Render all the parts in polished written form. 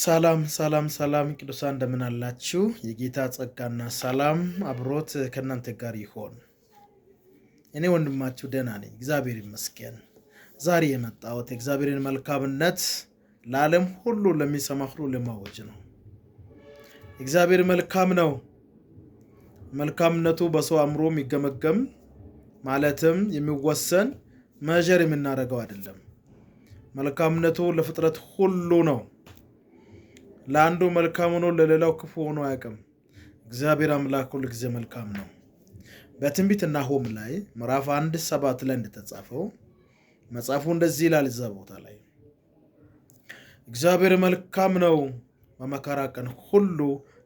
ሰላም ሰላም ሰላም ቅዱሳን እንደምን አላችሁ? የጌታ ጸጋና ሰላም አብሮት ከእናንተ ጋር ይሆን። እኔ ወንድማችሁ ደህና ነኝ፣ እግዚአብሔር ይመስገን። ዛሬ የመጣሁት የእግዚአብሔርን መልካምነት ለዓለም ሁሉ ለሚሰማ ሁሉ ለማወጅ ነው። እግዚአብሔር መልካም ነው። መልካምነቱ በሰው አእምሮ የሚገመገም ማለትም የሚወሰን measure የምናደርገው አይደለም። መልካምነቱ ለፍጥረት ሁሉ ነው። ለአንዱ መልካም ሆኖ ለሌላው ክፉ ሆኖ አያውቅም። እግዚአብሔር አምላክ ሁል ጊዜ መልካም ነው። በትንቢት ናሆም ላይ ምዕራፍ 1:7 ላይ እንደተጻፈው መጽሐፉ እንደዚህ ይላል። እዛ ቦታ ላይ እግዚአብሔር መልካም ነው፣ በመከራ ቀን ሁሉ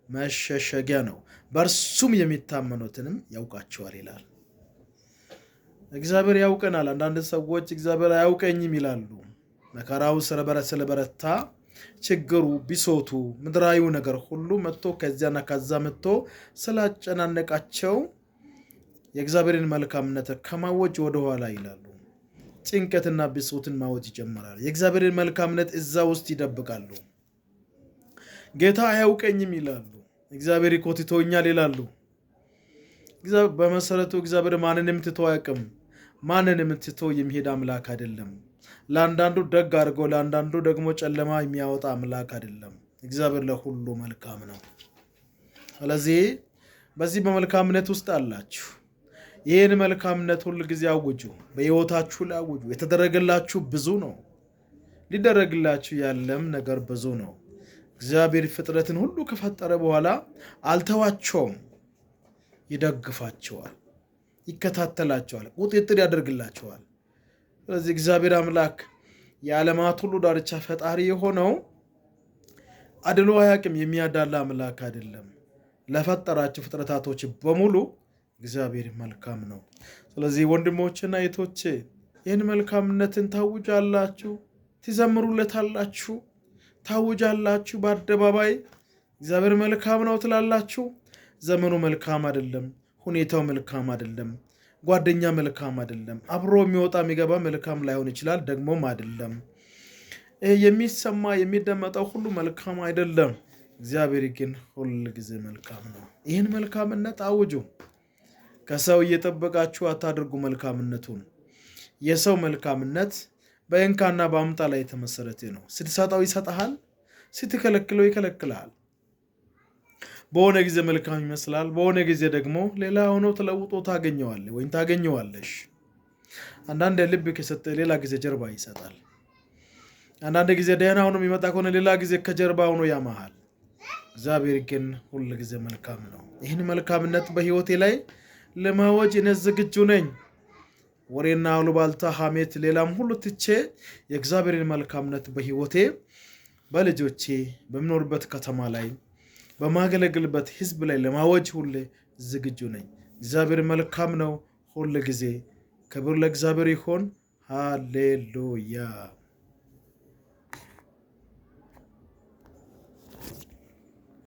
መሸሸጊያ ነው፣ በእርሱም የሚታመኑትንም ያውቃቸዋል ይላል። እግዚአብሔር ያውቀናል። አንዳንድ ሰዎች እግዚአብሔር አያውቀኝም ይላሉ። መከራው ስለበረታ ችግሩ፣ ብሶቱ፣ ምድራዊው ነገር ሁሉ መጥቶ ከዚያና ከዛ መጥቶ ስላጨናነቃቸው የእግዚአብሔርን መልካምነት ከማወጅ ወደኋላ ይላሉ። ጭንቀትና ብሶትን ማወጅ ይጀምራል። የእግዚአብሔርን መልካምነት እዛ ውስጥ ይደብቃሉ። ጌታ አያውቀኝም ይላሉ። እግዚአብሔር እኮ ትቶኛል ይላሉ። በመሰረቱ እግዚአብሔር ማንንም ትቶ አያውቅም። ማንንም ትቶ የሚሄድ አምላክ አይደለም። ለአንዳንዱ ደግ አድርጎ ለአንዳንዱ ደግሞ ጨለማ የሚያወጣ አምላክ አይደለም። እግዚአብሔር ለሁሉ መልካም ነው። ስለዚህ በዚህ በመልካምነት ውስጥ አላችሁ። ይህን መልካምነት ሁል ጊዜ አውጁ፣ በሕይወታችሁ ላይ አውጁ። የተደረገላችሁ ብዙ ነው፣ ሊደረግላችሁ ያለም ነገር ብዙ ነው። እግዚአብሔር ፍጥረትን ሁሉ ከፈጠረ በኋላ አልተዋቸውም። ይደግፋቸዋል፣ ይከታተላቸዋል፣ ቁጥጥር ያደርግላቸዋል። ስለዚህ እግዚአብሔር አምላክ የዓለማት ሁሉ ዳርቻ ፈጣሪ የሆነው አድሎ አያውቅም። የሚያዳላ አምላክ አይደለም። ለፈጠራቸው ፍጥረታቶች በሙሉ እግዚአብሔር መልካም ነው። ስለዚህ ወንድሞችና እህቶቼ ይህን መልካምነትን ታውጃላችሁ፣ ትዘምሩለታላችሁ፣ ታውጃላችሁ በአደባባይ እግዚአብሔር መልካም ነው ትላላችሁ። ዘመኑ መልካም አይደለም፣ ሁኔታው መልካም አይደለም፣ ጓደኛ መልካም አይደለም፣ አብሮ የሚወጣ የሚገባ መልካም ላይሆን ይችላል፣ ደግሞም አይደለም። የሚሰማ የሚደመጠው ሁሉ መልካም አይደለም። እግዚአብሔር ግን ሁል ጊዜ መልካም ነው። ይህን መልካምነት አውጁ። ከሰው እየጠበቃችሁ አታድርጉ መልካምነቱን። የሰው መልካምነት በእንካና በአምጣ ላይ የተመሰረተ ነው። ስትሰጠው ይሰጠሃል፣ ስትከለክለው ይከለክልሃል። በሆነ ጊዜ መልካም ይመስላል፣ በሆነ ጊዜ ደግሞ ሌላ ሆኖ ተለውጦ ታገኘዋለህ ወይም ታገኘዋለሽ። አንዳንድ ልብ ከሰጠ ሌላ ጊዜ ጀርባ ይሰጣል። አንዳንድ ጊዜ ደህና ሆኖ የሚመጣ ከሆነ ሌላ ጊዜ ከጀርባ ሆኖ ያመሃል። እግዚአብሔር ግን ሁል ጊዜ መልካም ነው። ይህን መልካምነት በሕይወቴ ላይ ለማወጅ እኔ ዝግጁ ነኝ። ወሬና አሉባልታ፣ ሐሜት፣ ሌላም ሁሉ ትቼ የእግዚአብሔርን መልካምነት በሕይወቴ፣ በልጆቼ፣ በምኖርበት ከተማ ላይ፣ በማገለግልበት ሕዝብ ላይ ለማወጅ ሁሌ ዝግጁ ነኝ። እግዚአብሔር መልካም ነው ሁል ጊዜ። ክብር ለእግዚአብሔር ይሁን። ሃሌሉያ።